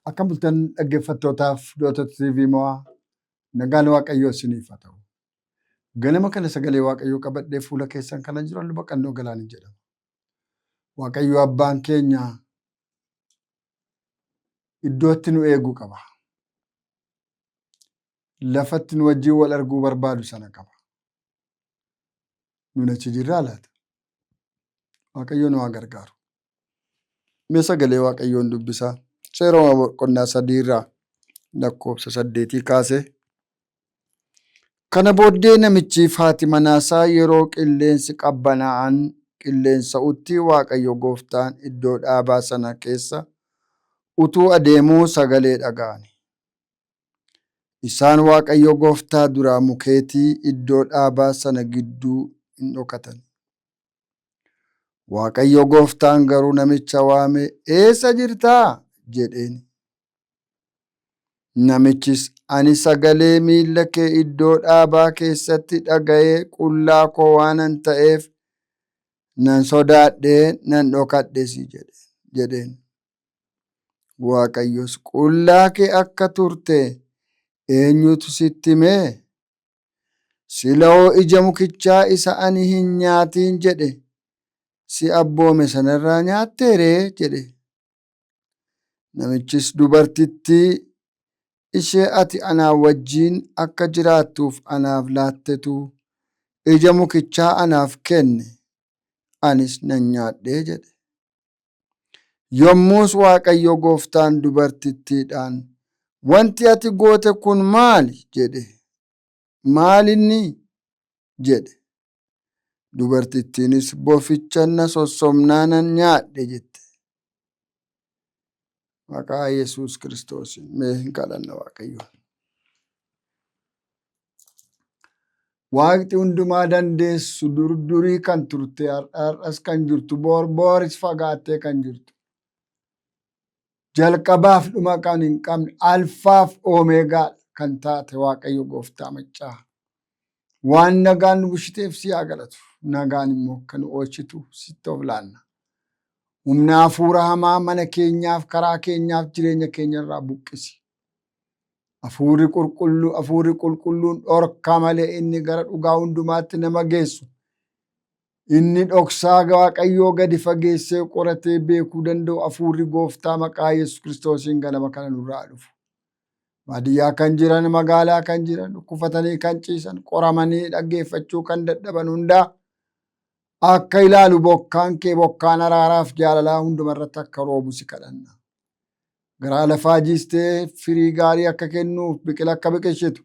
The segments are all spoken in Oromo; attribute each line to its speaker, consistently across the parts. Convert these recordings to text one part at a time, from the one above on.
Speaker 1: Akkam bultan dhaggeeffattootaaf daawwattoota TV Mo'aa, nagaan Waaqayyoo isiniif haa ta'u. Ganama kana sagalee Waaqayyoo qabadhee fuula keessan kanan jiru Luba Qannoo Galaanii jedhama. Waaqayyo abbaan keenya iddootti nu eeguu qaba. Lafatti nu wajjin wal arguu barbaadu sana qaba. Nun achi jirraa laata? Waaqayyo nu haa gargaaru. Mee sagalee Waaqayyoon dubbisaa. Seera Uumamaa boqonnaa 3 irraa lakkoofsa 8 kaasee. Kana booddee namichiif haati manaasaa yeroo qilleensi qabbanaa'aan qilleensa'utti Waaqayyo gooftaan iddoo dhaabaa sana keessa utuu adeemuu sagalee dhaga'ani. Isaan Waaqayyo gooftaa duraa mukeetii iddoo dhaabaa sana gidduu in dhokatan. Waaqayyo gooftaan garuu namicha waamee, Eessa jirtaa? jedheen. Namichis, Ani sagalee miilla kee iddoo dhaabaa keessatti dhaga'ee qullaa koo waanan ta'eef nan sodaadhe, nan dhokadhes jedheen. Waaqayyos, Qullaa kee akka turte eenyutu sitti hime? Silahoo ija mukichaa isa ani hin nyaatiin jedhe si abboome sanarraa nyaattee ree? jedhe. Namichis dubartittii ishee ati anaa wajjin akka jiraattuuf anaaf laattetu ija mukichaa anaaf kenne, anis nan nyaadhe jedhe. Yommus Waaqayyo gooftaan dubartittiidhaan, Wanti ati goote kun maali? jedhe. Maal inni? jedhe. Dubartittiinis, Boficha na sossobnaanan nyaadhe jette. Maqaa Yesuus Kiristoosiin mee hin kadhanna Waaqayyoon. Waaqni hundumaa dandeessu dur durii kan turte har'a har'as kan jirtu boor booris fagaattee kan jirtu. Jalqabaaf dhuma kan hin qabne alfaaf oomeegaa kan taate Waaqayyo gooftaa maccaa. Waan nagaan nu bushiteef si haa galatu. Nagaan immoo akka nu oolchitu sitti of laanna. Humna hafuura hamaa mana keenyaaf karaa keenyaaf jireenya keenya irraa buqqisi. Hafuurri qulqulluu hafuurri qulqulluun dhorkaa malee inni gara dhugaa hundumaatti nama geessu. Inni dhoksaa Waaqayyoo gadi fageessee qoratee beekuu danda'u hafuurri gooftaa maqaa Yesuus Kiristoosiin ganama kana nurraa dhufu. Baadiyyaa kan jiran, magaalaa kan jiran, dhukkufatanii kan ciisan, qoramanii dhaggeeffachuu kan dadhaban hundaa akka ilaalu bokkaan kee bokkaan araaraaf jaalalaa hundumarratti akka roobu si kadhanna. Garaa lafaa jiistee firii gaarii akka kennuuf biqila akka biqilchitu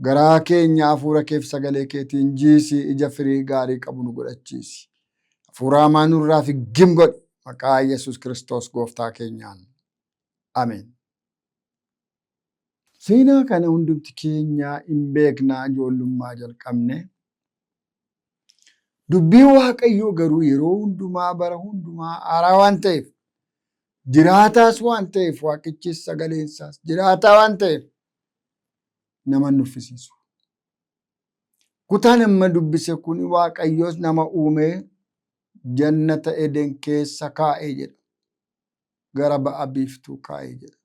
Speaker 1: garaa keenya hafuura keef sagalee keetiin jiisii ija firii gaarii qabu nu godhachiisi. Hafuura hamaa nurraa figgim godhi maqaa Yesuus Kiristoos gooftaa keenyaan. Ameen. Seenaa kana hundumti keenya hin beeknaa ijoollummaa jalqabne. Dubbiin Waaqayyoo garuu yeroo hundumaa bara hundumaa haaraa waan ta'eef jiraataas waan ta'eef Waaqichis sagaleen isaas jiraataa waan ta'eef nama hin nuffisiisu. Kutaan amma dubbise kun Waaqayyoos nama uumee jannata Eden keessa kaa'ee jedha. Gara ba'a biiftuu kaa'ee jedha.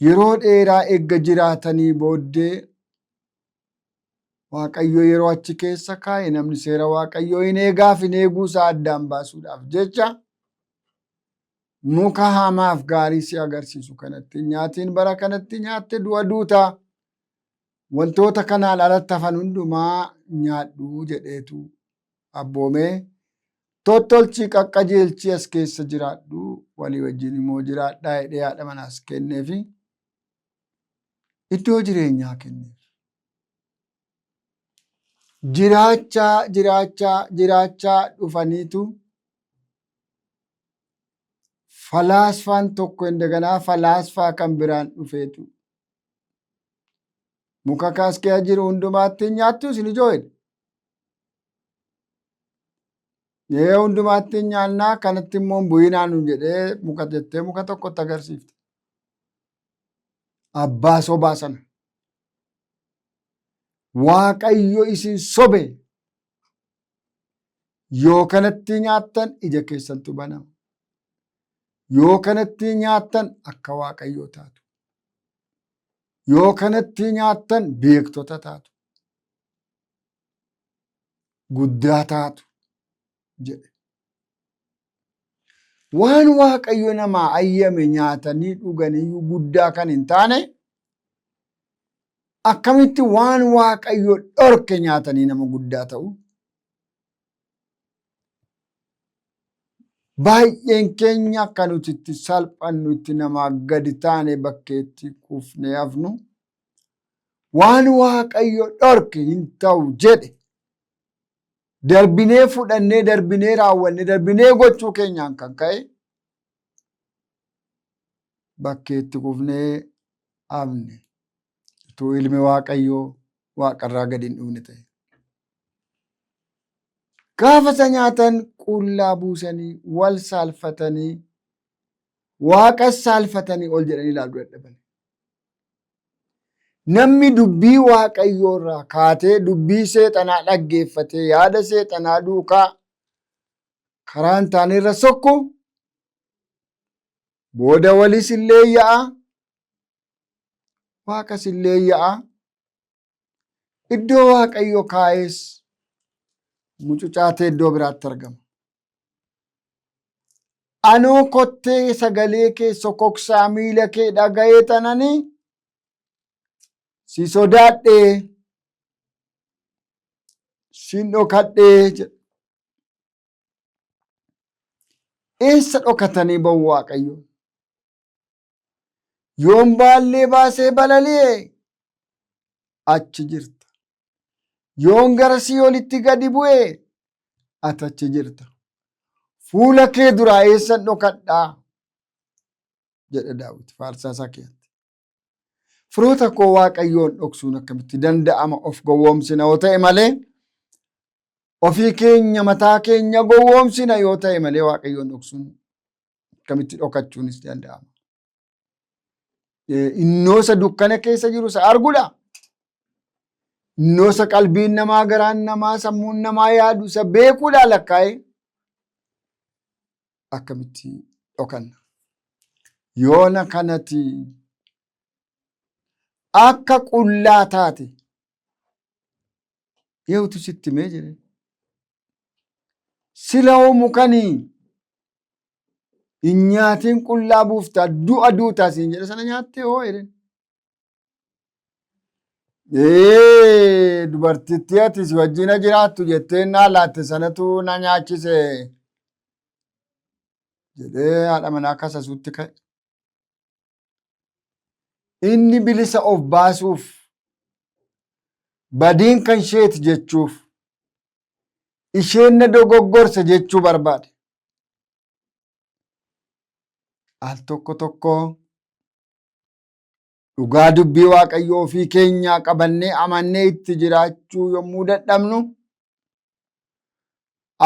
Speaker 1: Yeroo dheeraa erga jiraatanii booddee Waaqayyo yeroo achi keessa kaa'e namni seera Waaqayyoo hin eegaaf hin eeguu isaa addaan baasuudhaaf jecha muka hamaaf gaarii si agarsiisu kanatti nyaatiin bara kanatti nyaatte du'a duutaa wantoota kanaan alatti hafan hundumaa nyaadhu jedheetu abboomee tottolchii qaqqajeelchii as keessa jiraadhu walii wajjin immoo jiraadhaa jedhee haadha manaas kenneefi iddoo jireenyaa kenneef. Jiraachaa jiraachaa jiraachaa dhufaniitu falaasfaan tokko indaganaa falaasfaa kan biraan dhufeetu muka kaas keessa jiru hundumaatti nyaattu isin ijoo jedhe. Ee hundumaatti nyaannaa kanatti immoo hin bu'inaa nun jedhee muka jettee muka tokkotti agarsiifte. Abbaa sobaa sana. Waaqayyo isin sobe yoo kanatti nyaattan ija keessantu banama. Yoo kanatti nyaattan akka Waaqayyoo taatu. Yoo kanatti nyaattan beektota taatu. Guddaa taatu jedhe. Waan Waaqayyo namaa ayyame nyaatanii dhuganiyyuu guddaa kan hin taane akkamitti waan Waaqayyo dhorke nyaatanii nama guddaa ta'u? Baay'een keenya akka nuti itti salphannu itti namaa gadi taane bakkeetti kufnee hafnu waan Waaqayyo dhorke hin ta'u jedhe darbinee fudhannee darbinee raawwanne darbinee gochuu keenyaan kan ka'e bakkeetti kufnee hafne utuu ilmi Waaqayyoo waaqarraa gadi hin dhufne ta'e. Gaafa isa nyaatan qullaa buusanii wal saalfatanii waaqas saalfatanii ol jedhanii ilaaluu dadhaban. Namni dubbii Waaqayyoo irraa kaatee dubbii seexanaa dhaggeeffatee yaada seexanaa duukaa karaa hin taane irra sokku booda walis illee ya'a waaqas illee ya'a iddoo Waaqayyo kaa'es mucucaatee iddoo biraatti argama. Anoo kottee sagalee kee sokoksaa miila kee dhaga'ee tananii si sodaadhee sin dhokadhee jedha. Eessa dhokatanii ba'u Waaqayyo? Yoon baallee baasee balali'e achi jirta. Yoon gara sii'olitti gadi bu'e ati achi jirta. Fuula kee duraa eessan dhokadhaa jedhe Daawit faarsaa isaa keessatti. Firoota koo Waaqayyoon dhoksuun akkamitti danda'ama of gowwoomsina yoo ta'e malee ofii keenya mataa keenya gowwoomsina yoo ta'e malee Waaqayyoon dhoksuun akkamitti dhokachuunis danda'ama. Innoo isa dukkana keessa jiru isa arguudha. Innoo isa qalbiin namaa, garaan namaa, sammuun namaa yaadu isa beekuudha lakkaa'ee akkamitti dhokanna. Yoona kanati akka qullaa taate eenyutu sitti himee jedhe. Sila hoo mukanii hin nyaatiin qullaa buufta du'a duutaa siin jedhe sana nyaattee hoo jedheen. Ee dubartittii ati si wajjina jiraattu jettee naa laatte sanatu na nyaachise jedhee haadha manaa kasasuutti ka'e. Inni bilisa of baasuuf badiin kan isheeti jechuuf isheen na dogoggorse jechuu barbaade. Al tokko tokko dhugaa dubbii Waaqayyoo ofii keenyaa qabannee amannee itti jiraachuu yommuu dadhabnu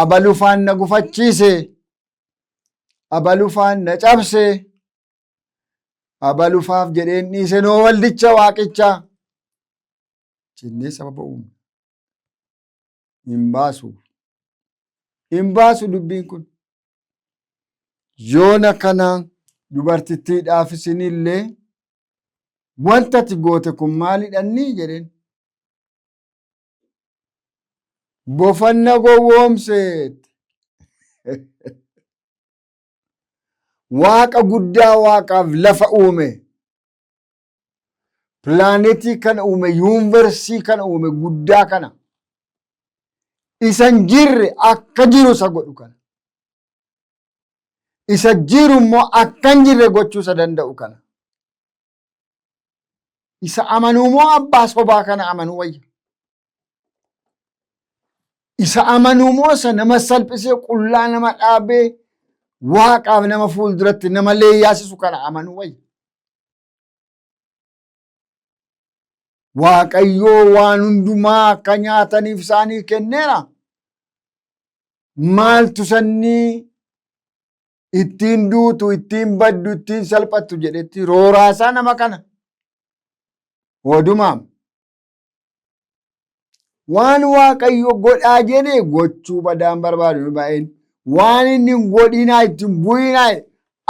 Speaker 1: abalufaan na gufachiise, abalufaan na cabse, abalufaaf jedheen dhiise noo waldicha waaqichaa jennee sababa uumna. Hin baasu. Hin baasu dubbiin kun. Yoona kana dubartittiidhaaf isinillee wanta ati goote kun maalidhanni jedheen. Bofanna gowwoomse. Waaqa guddaa waaqaaf lafa uume. Pilaanetii kana uume, yuunivarsii kana uume guddaa kana. Isa hin jirre akka jiru isa godhu kana. Isa jiru immoo akka hin jirre gochuu isa danda'u kana. Isa amanuu moo abbaa sobaa kana amanuu wayya? Isa amanuu moo isa nama salphisee qullaa nama dhaabee waaqaaf nama fuulduratti nama leeyyaasisu kana amanuu wayya? Waaqayyoo waan hundumaa akka nyaataniif isaanii kenneera. Maaltu sannii ittiin duutu, ittiin baddu, ittiin salphattu jedhetti rooraasaa nama kana. Odumaam. Waan Waaqayyo godhaa jedhe gochuu badaan barbaadu nu baay'een. Waan inni hin godhinaa ittiin bu'inaa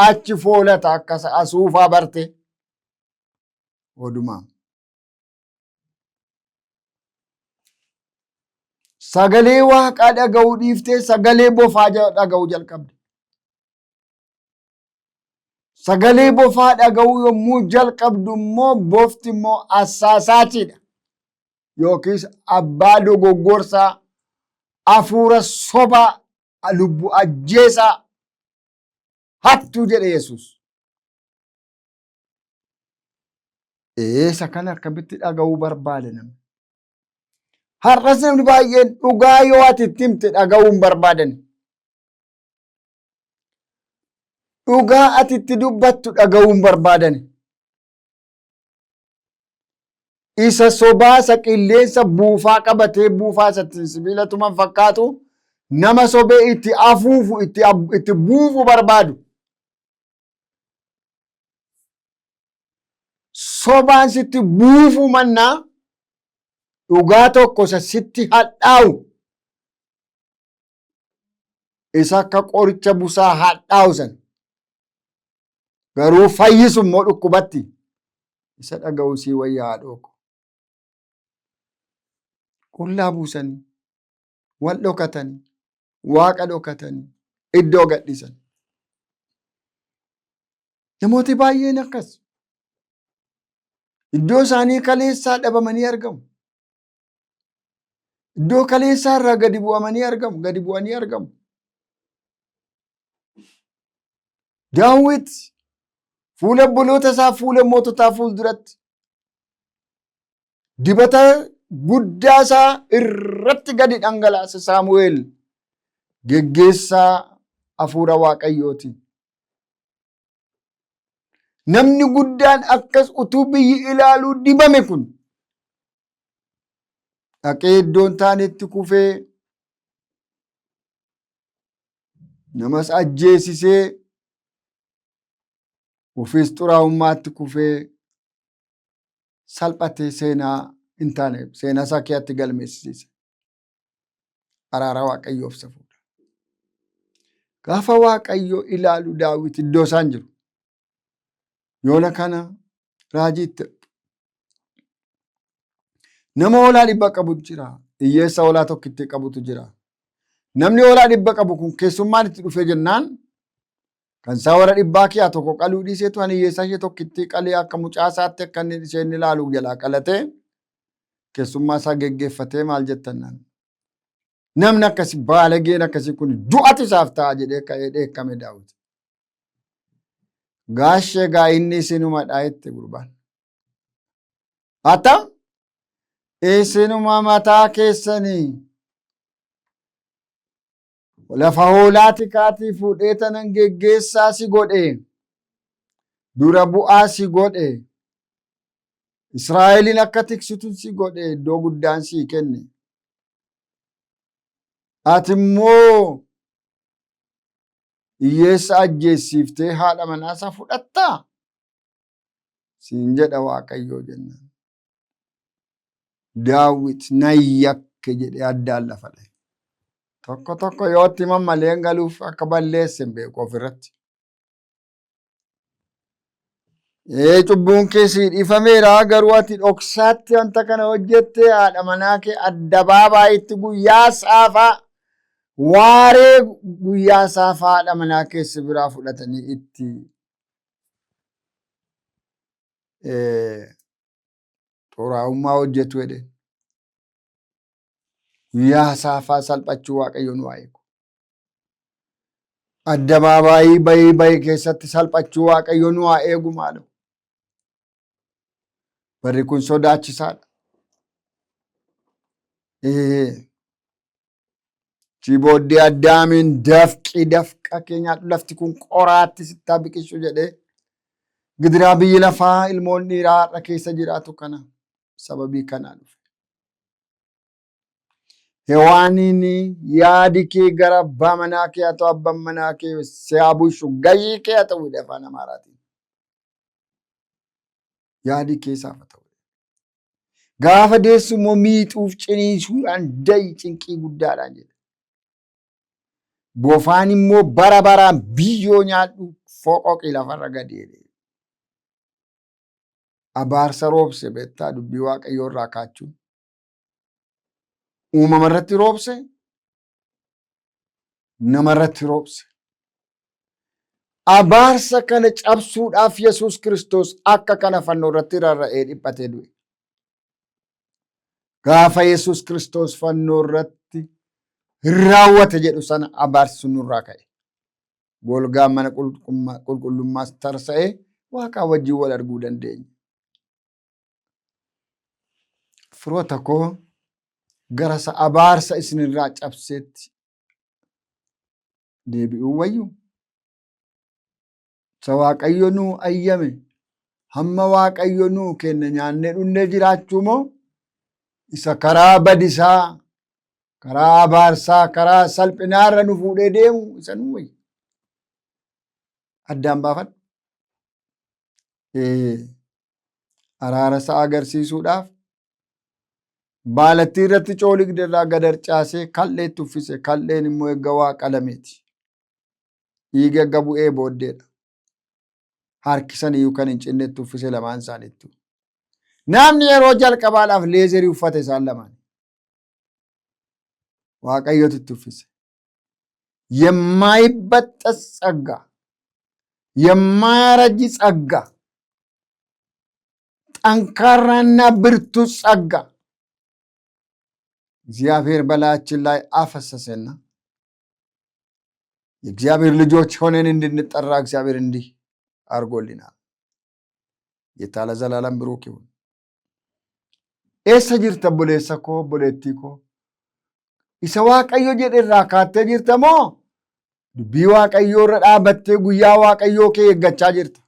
Speaker 1: Achi foolata akka sa'a suufaa barte. Odumaa. Sagalee waaqaa dhaga'uu dhiiftee sagalee bofaa dhaga'uu jalqabde. Sagalee bofaa dhaga'uu yommuu jalqabdu immoo bofti immoo assaasaatiidha. Yookiis abbaa dogoggorsaa, hafuura sobaa, lubbuu ajjeesaa, hattuu jedhe Yesuus. Eessa kana akkamitti dhaga'uu barbaada namni? Har'as namni baay'een dhugaa yoo ati itti himte dhaga'uu hin barbaadan. Dhugaa ati itti dubbattu dhaga'uu hin barbaadan. Isa sobaa isa qilleensa buufaa qabatee buufaa isa ittiin sibiila tuman fakkaatu nama sobee itti afuufu itti buufu barbaadu. Sobaan sitti buufuu mannaa dhugaa tokko isa sitti hadhaa'u isa akka qoricha busaa hadhaa'u san garuu fayyisu immoo dhukkubatti isa dhaga'uu sii wayya haadhoo ko. Qullaa buusanii wal dhokatanii waaqa dhokatanii iddoo gadhiisan. Namooti baay'een akkas. Iddoo isaanii kaleessaa dhabamanii argamu. Iddoo kaleessaa irraa gadi bu'amanii argamu, gadi bu'anii argamu. Daawit fuula obboloota isaa fuula moototaa fuulduratti dibata guddaa isaa irratti gadi dhangalaase Saamu'eel geggeessaa hafuura Waaqayyootiin. Namni guddaan akkas utuu biyyi ilaaluu dibame kun dhaqee iddoon taanetti kufee namas ajjeesisee ofiis xuraa'ummaatti kufee salphatee seenaa hin taane seenaa isaa keessatti galmeessisiise. Araara Waaqayyoof safuudha. Gaafa Waaqayyo ilaalu Daawit iddoo isaan jiru. Yoona kana raajii itti nama hoolaa 100 qabutu jira. Hiyyeessa hoolaa tokkittii qabutu jira. Namni hoolaa 100 qabu kun keessummaan itti dhufee jennaan kan isaa warra dhibbaa kiyaa tokko qaluu dhiiseetu ani hiyyeessaa ishee tokkittii qalee akka mucaa isaatti akka inni isheen ilaalu jalaa qalatee keessummaa isaa geggeeffatee maal jettan naan. Namni akkasii baalageen akkasii kun du'atu isaaf ta'a jedhee ka'ee dheekkame Daawit. Gaashee gaa inni isinumadha jette gurbaan. Attam isinuma mataa keessanii lafa hoolaa tikaatii fuudhee tanan geggeessaa si godhe dura bu'aa si godhe Israa'eliin akka tiksitu si godhe iddoo guddaan sii kenne. Ati immoo hiyyeessa ajjeessiiftee haadha manaa isaa fudhattaa? Siin jedha Waaqayyoo jennaan. Daawit nan yakke jedhee addaan lafa dha'e. Tokko tokko yoo itti himan malee hin galuuf akka balleesse hin beeku ofirratti. Ee cubbuun kee sii dhiifameera garuu ati dhoksaatti wanta kana hojjette haadha manaa kee addabaabaayitti guyyaa saafaa waaree guyyaa saafaa haadha manaa kee si biraa fudhatanii itti xuraa'ummaa hojjetu jedhe. Guyyaa saafaa salphachuu Waaqayyo nu haa eegu. Addabaabaayii bayii bayii keessatti salphachuu Waaqayyo nu haa eegu maaloo. Barri kun sodaachisaadha. Achii booddee Addaamiin dafqi dafqa kee nyaadhu lafti kun qoraatti sittaa biqilchu jedhee gidiraa biyyi lafaa ilmoon dhiiraa har'a keessa jiraatu kana sababii kanaa dhufe. Hewaaniin yaadi kee gara abbaa manaa kee haa ta'u abbaan manaa kee si haa bulchu gayii kee haa ta'u jedhe afaan Amaaraatiin. Yaadi kee isaaf haa ta'u. Gaafa deessu immoo miixuuf ciniinsuudhaan da'i cinqii guddaadhaan jedha. Bofaan immoo bara baraan biyyoo nyaadhu Foqoqi lafarra gadi jedhe. Abaarsa roobse beektaa dubbii Waaqayyoo irraa kaachuun. Uumama irratti roobse, nama irratti roobse. Abaarsa kana cabsuudhaaf Yesuus Kiristoos akka kana fannoo irratti rarra'ee dhiphatee du'e. Gaafa Yesuus Kiristoos fannoo irratti hin raawwate jedhu sana abaarsi sun nurraa ka'e. Golgaan mana qulqullummaas tarsa'ee Waaqaa wajjin wal arguu dandeenye. Firoota koo, gara isa abaarsa isinirraa cabseetti deebi'uu wayyu. Isa Waaqayyo nuu ayyame hamma Waaqayyo nuu kenne nyaannee dhunnee jiraachuu moo isa karaa badisaa, karaa abaarsaa, karaa salphinaarra nu fuudhee deemu isa nuu wayya? Addaan baafadhu. Araara isaa agarsiisuudhaaf baalattii irratti cooligde irraa gad harcaasee kal'eetti uffise. Kal'een immoo erga waa qalameeti. Dhiiga erga bu'ee booddeedha. Harkisan iyyuu kan hin cinnetti uffise lamaan isaaniittu. Namni yeroo jalqabaadhaaf leezerii uffate isaan lamaan. Waaqayyotu itti uffise. የማይበጠስ ጸጋ፣ የማያረጅ ጸጋ፣ ጠንካራና ብርቱ ጸጋ እግዚአብሔር በላያችን ላይ አፈሰሰና የእግዚአብሔር ልጆች ሆነን እንድንጠራ እግዚአብሔር እንዲህ አድርጎልናል። ጌታ ለዘላለም ብሩክ ይሁን። Eessa jirta obboleessa koo, obboleettii koo? Isa Waaqayyo jedhe irraa kaattee jirta moo dubbii Waaqayyoo irra dhaabattee guyyaa Waaqayyoo kee eeggachaa jirta?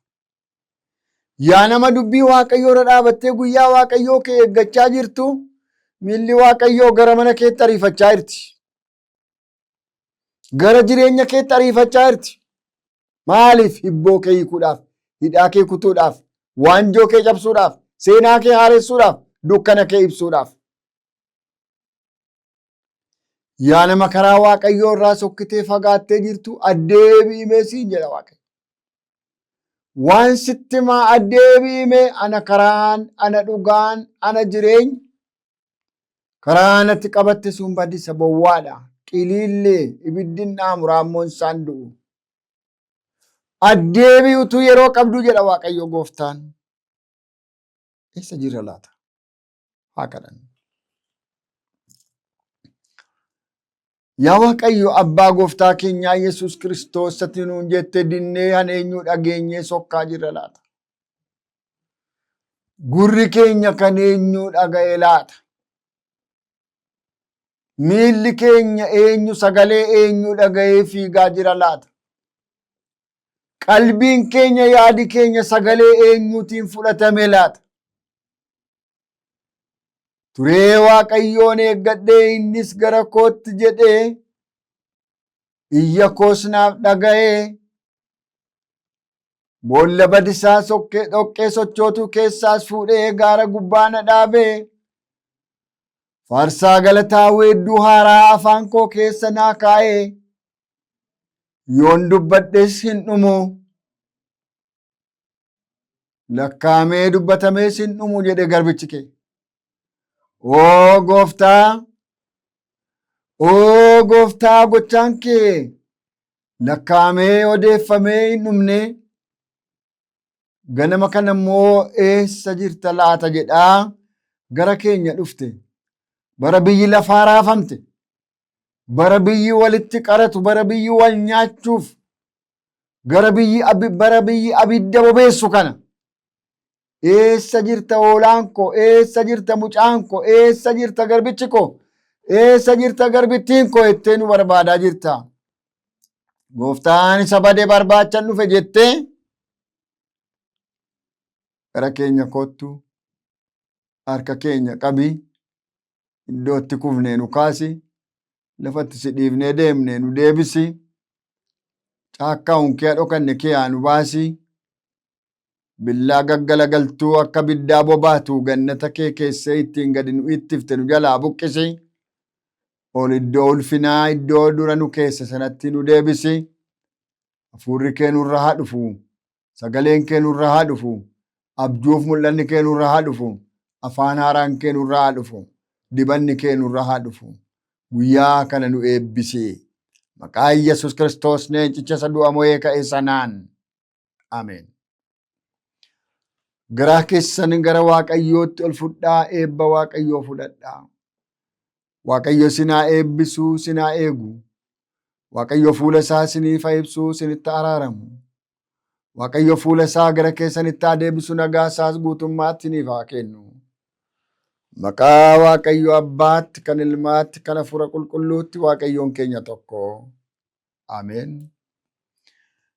Speaker 1: Yaa nama dubbii Waaqayyoo irra dhaabattee guyyaa Waaqayyoo kee eeggachaa jirtu, miilli Waaqayyoo gara mana keetti ariifachaa jirti. Gara jireenya keetti ariifachaa jirti. Maaliif? Hibboo kee hiikuudhaaf, hidhaa kee kutuudhaaf, waanjoo kee cabsuudhaaf, seenaa kee haaressuudhaaf, dukkana kee ibsuudhaaf. Yaa nama karaa Waaqayyoo irraa sokkitee fagaattee jirtu, addeebi'i mee siin jedha Waaqayyo. Waan sitti himaa, addeebi'i mee. Ana karaan, ana dhugaan, ana jireenya. Karaa natti qabatte sun badisa bowwaadha. Qiliillee ibiddi hin dhaamu, raammoon isaan du'u. Addeebi'i utuu yeroo qabdu jedha Waaqayyo gooftaan. Eessa jirra laata? Haa kadhannu. Yaa Waaqayyo Abbaa gooftaa keenyaa Yesuus Kiristoos, ati nuun jette dinnee han eenyuu dhageenyee sokkaa jirra laata? Gurri keenya kan eenyuu dhaga'e laata? Miilli keenya eenyu sagalee eenyuu dhaga'ee fiigaa jira laata? Qalbiin keenya, yaadi keenya sagalee eenyuutiin fudhatame laata? Turee Waaqayyoon eeggadhee, innis gara kootti jedhee iyya koos naaf dhaga'ee, boolla badisaa sokkee dhoqqee sochootuu keessaas fuudhee gaara gubbaa na dhaabee, faarsaa galataa weedduu haaraa afaan koo keessa naa kaa'ee, yoon dubbadhes hin dhumu, lakkaa'amee dubbatamees hin dhumu jedhe garbichi kee. Oo gooftaa, oo gooftaa, gochaan kee lakkaa'amee odeeffamee hin dhumne. Ganama kana immoo eessa jirta laata jedhaa gara keenya dhufte. Bara biyyi lafaa raafamte, bara biyyi walitti qaratu, bara biyyi wal nyaachuuf gara biyyi bara biyyi abidda bobeessu kana eessa jirta hoolaan koo? Eessa jirta mucaan koo? Eessa jirta garbichi koo? Eessa jirta garbittiin koo jettee nu barbaadaa jirta. Gooftaan isa bade barbaachan dhufe jettee gara keenya kottu, harka keenya qabi, iddootti kufnee nu kaasi, lafatti si dhiifnee deemne nu deebisi, caakkaa unkee dhokanne kee nu baasi, billaa gaggalagaltuu akka biddaa bobaatu gannata kee keessee ittiin gadi nu ittifte nu jalaa buqqisi, ol iddoo ulfinaa iddoo dura nu keessa sanatti nu deebisi. Hafuurri kee nurra haa dhufu. Sagaleen kee nurra haa dhufu. Abjuuf mul'anni kee nurra haa dhufu. Afaan haaraan kee nurra haa dhufu. Dibanni kee nurra haa dhufu. Guyyaa kana nu eebbisi. Maqaa Yesuus Kiristoos leencicha isa du'a mo'ee ka'e sanaan. Ameen. Garaa keessan gara Waaqayyootti ol fudhaa eebba Waaqayyoo fudhadhaa. Waaqayyo isin haa eebbisu, isin haa eegu. Waaqayyo fuula isaa isiniif haa ibsu, isinitti haa araaramu. Waaqayyo fuula isaa gara keessanitti haa deebisu, nagaa isaas guutummaatti isiniif haa kennu. Maqaa Waaqayyo Abbaatti, kan Ilmaatti, kan Hafuura Qulqulluutti Waaqayyoon keenya tokko. Ameen.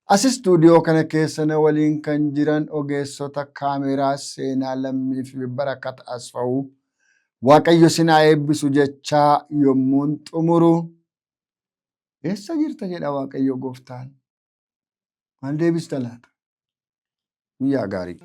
Speaker 1: As istuudiyoo kana keessa na waliin kan jiran ogeessota kaameeraa Seenaa Lammii fi Barakat Asfawu Waaqayyo isin haa eebbisu jechaa yommuun xumuru eessa jirta jedha Waaqayyo gooftaan. Maal deebista laata? Guyyaa gaarii.